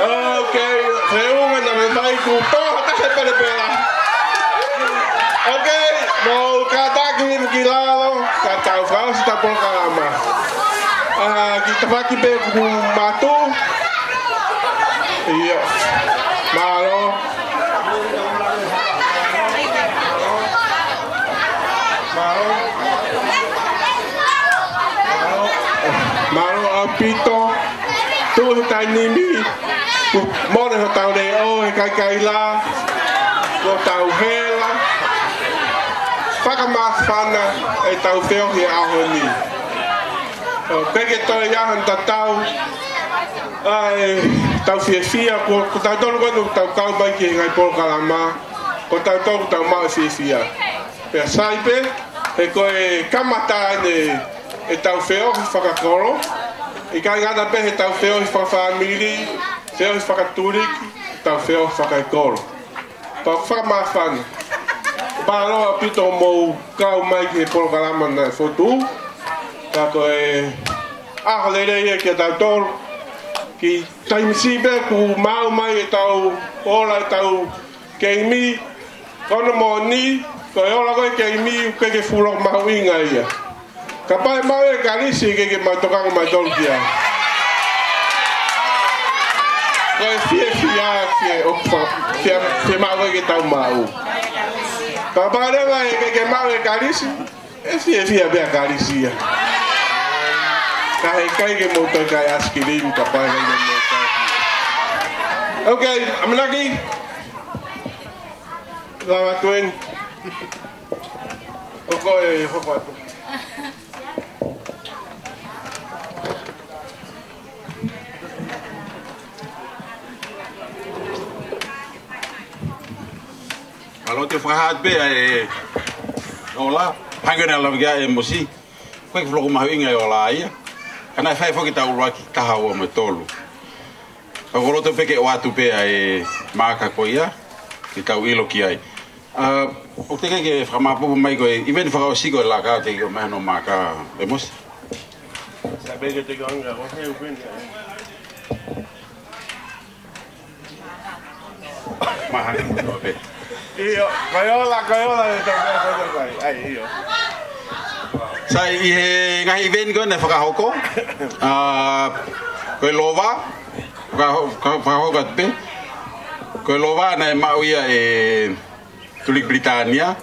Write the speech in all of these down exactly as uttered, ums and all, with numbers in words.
Ok, feʻunga naʻa mei fai kuo pau ha taha pele pela. Ok, mou kātaki hifo ki lalo, ka tau fakaʻosi ʻetau polokalama. ʻA, kiʻi tafaʻaki pē kuo matu. ʻIo. Mālō. Mālō. Mālō ʻaupito. Tuʻu he taimi ni, kuo mole hotau leʻo he kaikaila, ko hotau hela, fakamāfana ʻetau feohi ʻaho ni. ʻOku ʻikai ke toe ʻi ai hano tatau ʻa ʻetau fiefia, ko, ko tautolu ko eni ʻoku tau kau mai ki he ngaahi polokalama, ko tautolu ʻoku tau maʻu e fiefia. Pea sai pē, he ko e kamata eni ʻetau feohi fakakolo, ʻikai ngata pē heʻetau feohi fakafāmili, feohi fakatuliki, ʻetau feohi fakaekolo. Pea fakamāfana. Mālō ʻaupito hoʻomou kau mai ki he polokalama naʻe fotu. Ka ko e ʻaho lelei ia kia tautolu. Kiʻi taimi siʻi pē kuo maʻu mai ʻetau ola, ʻetau keimi, ko hono moʻoni, ko e ola ko ē keimi, ʻoku ʻikai ke fuʻu loko mahuʻinga ia. Kapau ʻe maʻu e kalisi, ʻikai ke mau tokanga mautolu ki ai. Ko e fiefia ke ʻoku fa-, fie, fiemaʻu ke tau maʻu. Kapau leva ʻe ʻikai ke maʻu e kalisi, ʻe fiefia pē ʻa e kalisi ia. Ka heʻikai ke mou toe kai ʻaisikilimi, kapau ʻe ʻikai ke mou kai. Ok, ʻamanaki. Lava atu eni. Hoko e, hoko atu. Mālō ʻetau fakahā pē ʻa e ola, hangē ko e lave ko ia ʻa ʻĒmosi. ʻOku ʻikai ke fuʻu loko mahuʻinga e ola ia. Ka naʻe fai foki ʻetau ʻuluaki taha, ua mo e tolu. Ka ʻoku ou loto pē ke ʻoatu pē ʻa e maaka ko ia, ke tau ʻilo ki ai. ʻA, ʻoku teʻeki ke fakamāpopo mai ko e ʻiveni fakaʻosi ko e laka, teʻeki ke ʻomai hano maaka, ʻĒmosi? Sai pē ke te kanga, ko e ʻuveni. Mahalo pē. ʻIo, ko e ola, ko e ola, ko e ola, ko e ola. ʻAi, ʻio. Sai, ʻi he ngaahi ʻiveni ko ē naʻe fakahoko, ʻa, ko e lova, Fakaho-, faka-, fakahoko atu pē. Ko e lova naʻe maʻu ia ʻe Tuliki Pilitānia.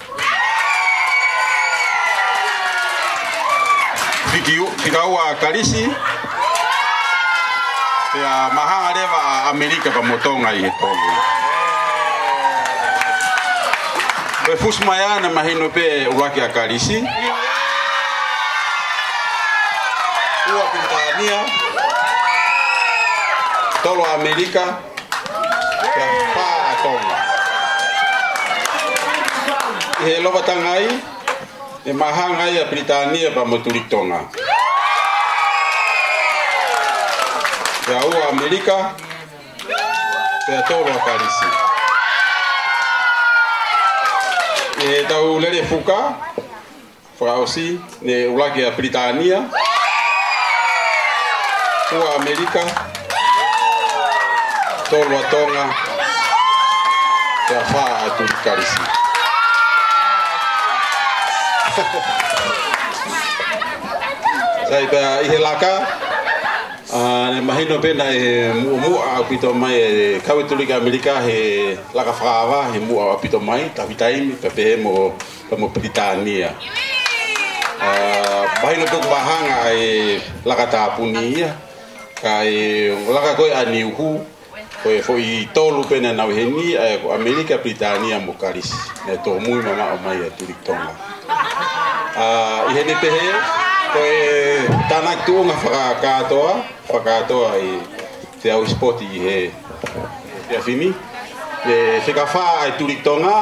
Fika u-, fika ua ʻa Kalisi. Pea mahaʻanga leva ʻa ʻAmelika pea mo Tonga ʻi he tolu. Ko e fusi mai ʻana mahino pē ʻuluaki ʻa Kalisi. Ua Pilitānia. Tolu ʻa ʻAmelika. Pea fā ʻa Tonga. ʻI he lova tangai, ʻe mahaʻanga ai ʻa Pilitānia pea mo Tuliki Tonga. Pea ua ʻa ʻAmelika, pea tolu ʻa Kalisi. ʻI heʻetau lele fuka, fakaʻosi, naʻe ʻuluaki ʻa Pilitānia, ua ʻa ʻAmelika, tolu ʻa Tonga, pea fā ʻa Tuliki Kalisi. Sai pea ʻi he laka, ʻa, naʻe mahino pē naʻe muʻomuʻa ʻaupito mai e kau ʻa Tuliki ʻAmelika he laka fakaava, he muʻa ʻaupito mai, tafi taimi, pea pehē mo pea mo Pilitānia. ʻA, mahino pē ʻoku mahaʻanga ʻa e laka tāpuni ia, ka ʻi he laka ko ē ʻa Niuhu, ko e foʻi tolu pē naʻa nau ʻi heni, ʻa ia ko ʻAmelika, Pilitānia mo Kalisi. Naʻe tōmui mamaʻo mai ʻa Tuliki Tonga. ʻA, ʻi heʻene pehē, ko e tānaki tuʻunga fakakātoa, fakakātoa ʻi he ʻū sipoti ʻi he efiafi ni. ʻE fika fā ʻa e Tuliki Tonga.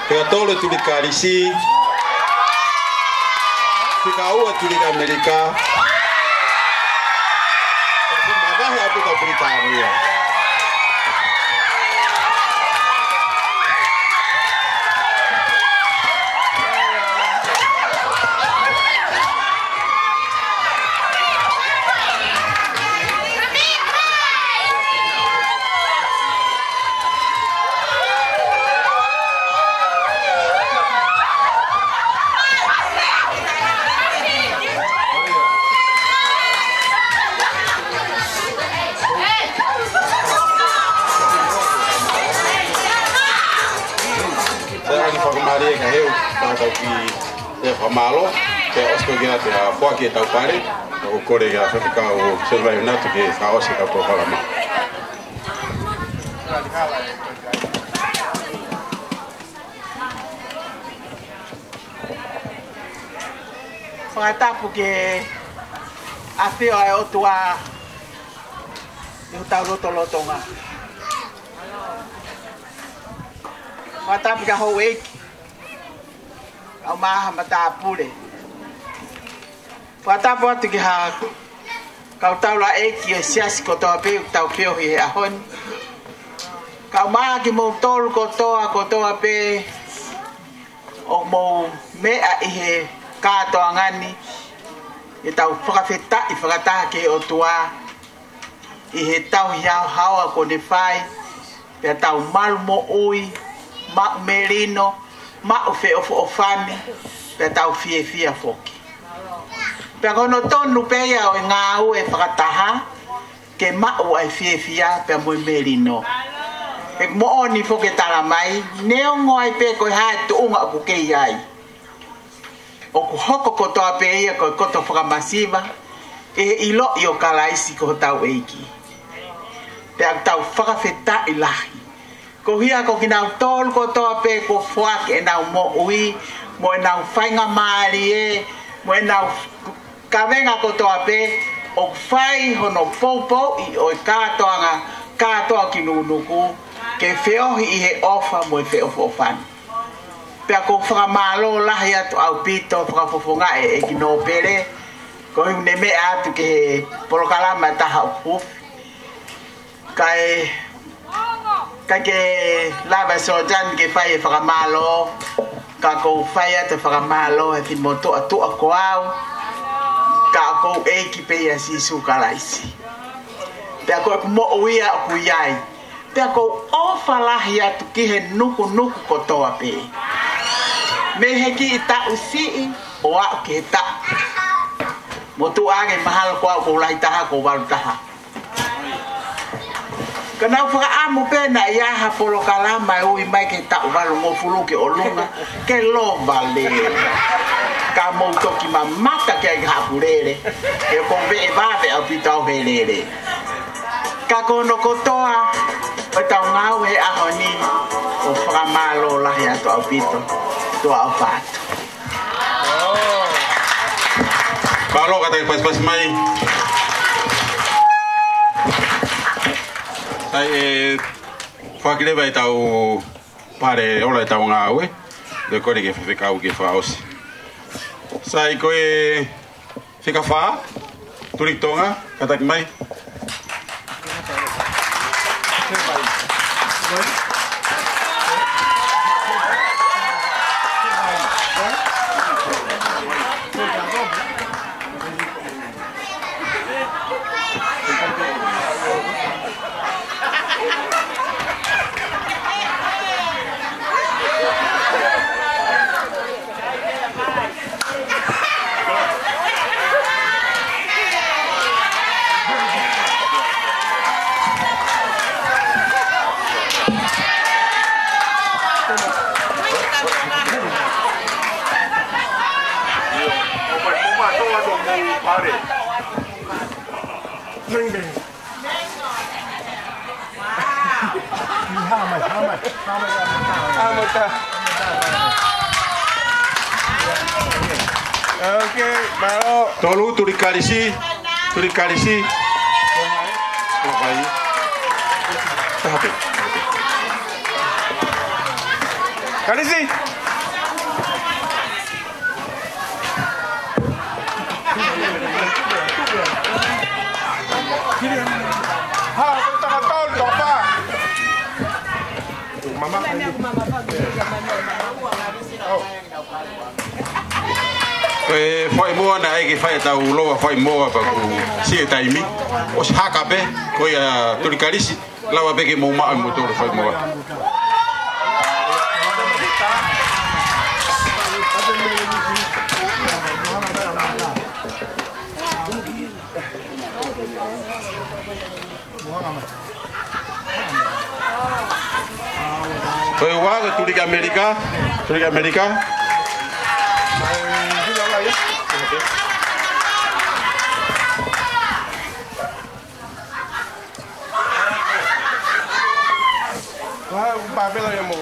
Fika tolu ʻa e Tuliki Kalisi. Fika ua ʻa e Tuliki ʻAmelika. Mavahe ʻaupito ʻa Pilitānia. Fakamālō, pea ʻosi ko ia pea foaki ʻetau pale, ʻoku kole ki he faifekau Sylvia Natu ke fakaʻosi ʻetau polokalama. Fakatapu ki he ʻafio ʻa e ʻOtua ʻi hotau lotolotonga. Fakatapu ki he houʻeiki, kau maʻa e matāpule. Fakatapu atu ki he kau taulaʻeiki ʻo e siasi kotoa pē ʻoku tau feohi he ʻaho ni. Kau maʻa kimoutolu kotoa, kotoa pē ʻoku mou meʻa ʻi he kātoanga ni, ʻetau fakafetaʻi fakataha ki he ʻOtua ʻi he tauhi haohaoa kuo ne fai, pea tau malu moʻui, maʻu melino, maʻu feʻofoʻofani, pea tau fiefia foki. Pea ko hono tonu pē ia ʻo e ngāue fakataha, ke maʻu ʻa e fiefia pea mo e melino. He moʻoni foki e tala mai, neongo ai pē ko e hā e tuʻunga ʻoku ke ʻi ai, ʻoku hoko kotoa pē ia ko e koto fakamasiva ʻi he ʻiloʻi ʻo Kalaisi ko hotau ʻEiki. Pea tau fakafetaʻi lahi. Ko ia ko kinautolu kotoa pē kuo foaki ʻenau moʻui, mo ʻenau faingamālie, mo ʻenau kavenga kotoa pē, ʻoku fai hono poupouʻi ʻo e kātoanga, kātoa ki Nukunuku, ke feohi ʻi he ʻofa mo e feʻofoʻofani. Pea ʻoku ou fakamālō lahi atu ʻaupito, fakafofonga e ʻEiki Nōpele, koeʻuhi ne meʻa atu ki he polokalama ʻe taha ʻoku hufi. Kae, kae ke lava Sōtani ke fai e fakamālō, ka ʻoku ou fai atu e fakamālō he finemotuʻa tuʻa ko au, ka ko e ʻEiki pē ia Sīsū Kalaisi. Pea ko ʻeku moʻui ia ʻoku ʻi ai. Pea ʻoku ou ʻofa lahi atu ki he Nukunuku kotoa pē. Mei he kiʻi taʻu siʻi ʻo aʻu ki he taʻu. Motuʻa ange mahalo ko au ʻoku ou lahi taha, ʻoku ou valu taha. Ka naʻá ku fakaʻamu pē naʻe ʻi ai ha polokalama ʻe ui mai ki he taʻu valungofulu ki ʻolunga, ke lova lele. Ka mou toki mamata ki ai ki haʻaku lele, he ʻoku ou veʻe vave ʻaupito au he lele. Ka ko hono kotoa ʻo ʻetau ngāue he ʻaho ni, ʻoku ou fakamālō lahi atu ʻaupito, tuʻa ʻofa atu. Mālō, kātaki pasipasi mai. Sai, ʻe foaki leva ʻetau pale ola ʻetau ngāue, pea kole ki he faifekau ke fakaʻosi. Sai, ko e fika fā, Tuliki Tonga, kātaki mai. Okay, mālō. Tolu, Tuliki Kalisi. Tuliki Kalisi. Taha pē. Kalisi. Ko e foʻi moa naʻe ʻai ke fai ʻetau lova foʻi moa pea kuo siʻi e taimi. ʻOsi haka pē, ko ia Tuliki Kalisi. Lava pē ke mou maʻu e moutolu foʻi moa. Ko e ua ko Tuliki ʻAmelika, Tuliki ʻAmelika. Kapela ia mo.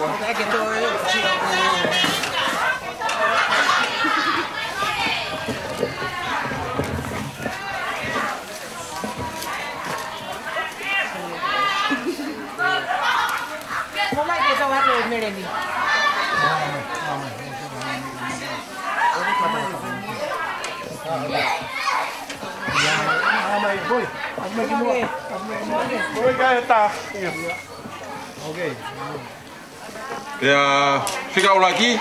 Ko mai ke tau atu e meleni. Oi, kae tā. Ia. Okay. Ia, fika ʻuluaki.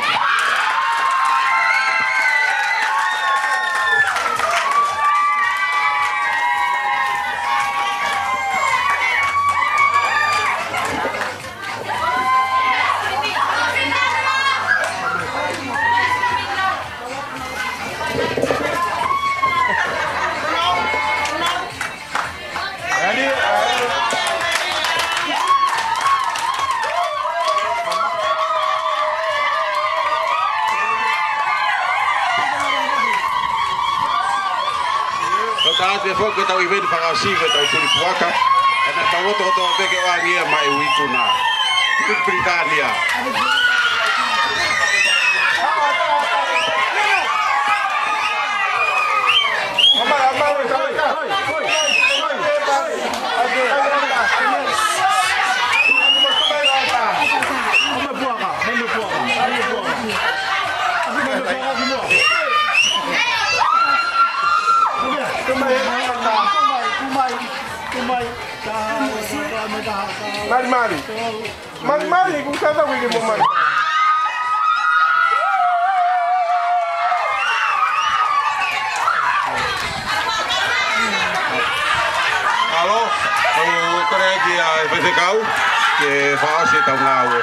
Ko e taha atu foki ko ʻetau event fakaʻosi ko ʻetau tuli puaka. ʻE na tau loto kotoa pē ke ʻoange ia maʻa e uike nā. Big Britannia. Mali, mali. Mali, mali, ku kata wiki mo mali. Alo, ʻoku ou kole ki he faifekau ke fakaʻosi ʻetau ngāue.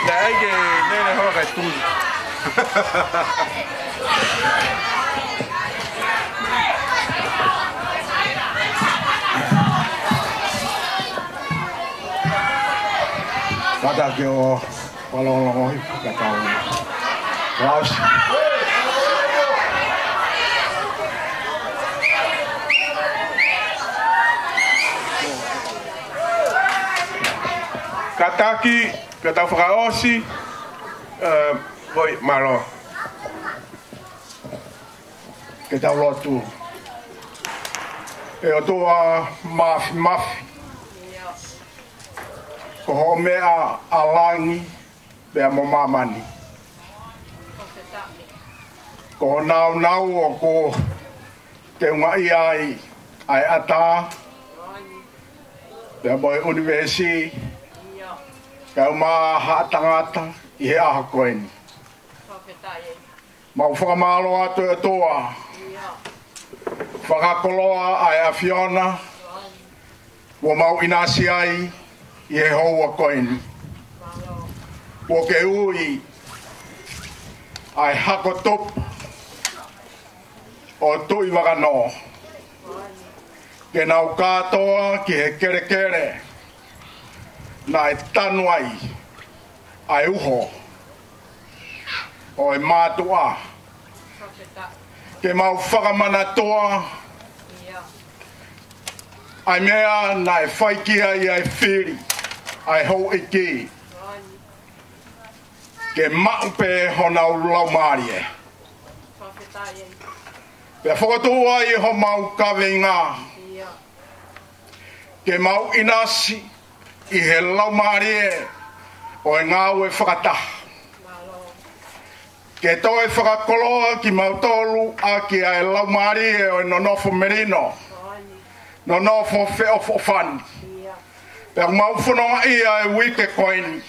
Naʻe ʻai ke nene hoa kai tui. Kātaki ʻo fakalongolongohi ka tau. Ras. Kātaki, ka tau fakaʻosi, ē, ʻoi, mālō. Ke tau lotu. ʻE ʻOtua Māfimafi, ko hoʻo meʻa ʻa langi pea mo māmani. Ko hoʻo nāunau ʻoku teungaʻi ai ʻa e ʻatā pea mo e ʻunivēsi, kae ʻumaʻā haʻa tangata ʻi he ʻaho ko eni. Mau fakamālō atu ʻe ʻOtua. Fakakoloa ʻa e ʻAfiona kuo mau ʻinasi ai ʻi he houa ko eni. Kuo ke ui ʻa e hako tupu ʻo Tuʻi Vakanō ke nau kātoa ki he kelekele naʻe tanu ai ʻa e uho ʻo e mātuʻa. Ke mau fakamanatua ʻa e meʻa naʻe fai ki ai ʻa e fili ʻa e houʻeiki, ke maʻu pē honau laumālie. Pea fokotuʻu ai homau kaveinga ke mau ʻinasi ʻi he laumālie ʻo e ngāue fakataha. Ke toe fakakoloa kimautolu ʻaki ʻa e laumālie ʻo e nonofo melino, nonofo feʻofoʻofani. Pea mau fononga ʻi he uike ko eni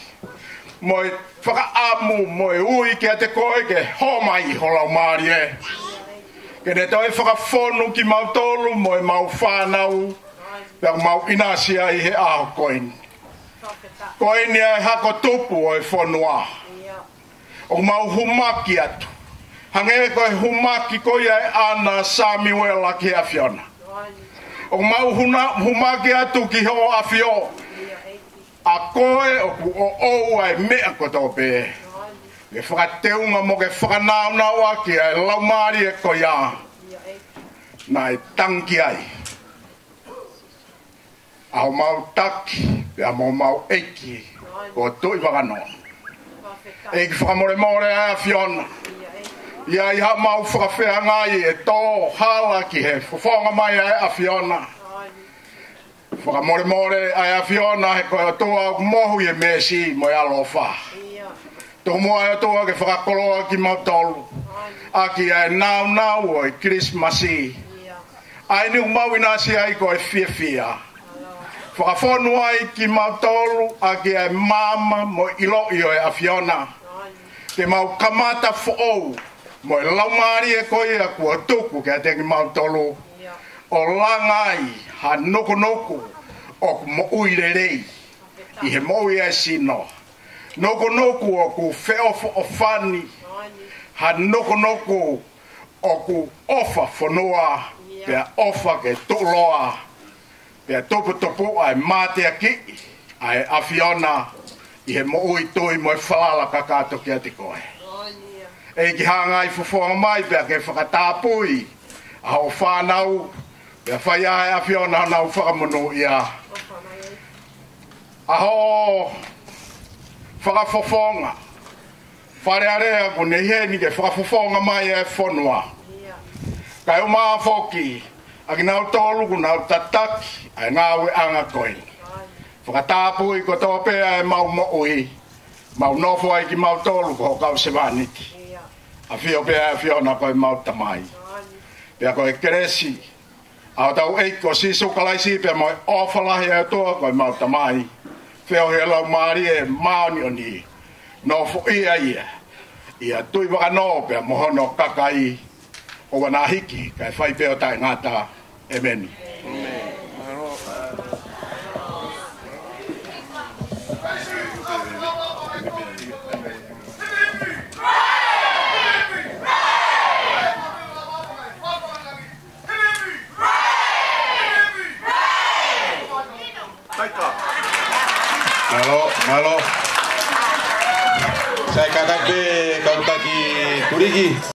mo e fakaʻamu mo e ui kiate koe ke hōmai ho laumālie ke ne toe fakafonu kimautolu mo ʻemau fānau. Pea mau ʻinasi ai he ʻaho ko eni. Ko eni ʻa e hako tupu ʻo e fonua. ʻOku mau humaki atu hangē ko e humaki ko ia ʻa ʻAna Samiuela ki he ʻAfiona. ʻOku mau huna-, humaki atu ki hoʻo ʻAfio, ʻa koe ʻoku ʻoʻou ʻa e meʻa kotoa pē. ke fakateunga mo ke fakanaunauʻaki ʻa e laumālie ko ia naʻe tangi ai ʻa homau taki pea mo homau ʻeiki ko Tuʻivakanō. ʻEiki, fakamolemole ʻa e ʻAfiona ʻi haʻamau fakafeangai ʻe tō hala ki he fofonga mai ʻa e ʻAfiona. Fakamolemole ʻa e ʻAfiona he ko e ʻOtua ʻoku mohu ʻi he meesi mo e ʻaloʻofa. Tomuʻa ʻe ʻOtua ke fakakoloa kimautolu ʻaki ʻa e nāunau ʻo e Kilisimasi, ʻa eni ʻoku mau ʻinasi ai ko e fiefia. Fakafonu ai kimautolu ʻaki ʻa e maama mo e ʻiloʻi ʻo e ʻAfiona, ke mau kamata foʻou mo e laumālie ko ia kuo tuku kiate kimautolu, ʻo langa ai ha nukunuku ʻoku moʻui lelei ʻi he moʻui ʻa e sino. Nukunuku ʻoku feʻofoʻofani, ha nukunuku ʻoku ʻofa fonua pea ʻofa ke tuʻuloa, pea tuputupuʻa e mateakiʻi ʻa e ʻAfiona ʻi he moʻui tui mo e falala kakato kiate koe. ʻEiki, hanga ʻi he fofonga mai pea ke fakatapui ʻa hoʻo fānau, pea fai ʻe he ʻAfiona honau fakamonūʻia. ʻA hoʻo fakafofonga Fale Alea kuo ne ʻi heni ke fakafofonga mai e fonua, kae ʻumaʻā foki ʻa kinautolu kuo nau tataki ʻa e ngāueʻanga ko eni. Fakatapui kotoa pē ʻa e mau moʻui, mau nofo ai kimautolu ko ho kau sevāniti. ʻAfio pē ʻa e ʻAfiona ko e mau Tamai, pea ko e kelesi ʻa hotau ʻEiki ko Sīsū Kalaisi pea mo e ʻofa lahi ʻa e ʻOtua ko e mau Tamai, feohi ʻa e Laumālie Māʻoniʻoni, nofoʻia ia ʻia Tuʻivakanō pea mo hono kakai, ʻo ʻamanaki kae fai pē ʻo taʻengata. ʻEmeni. Mālō, mālō. Sai kātaki pē kau taki Tuliki.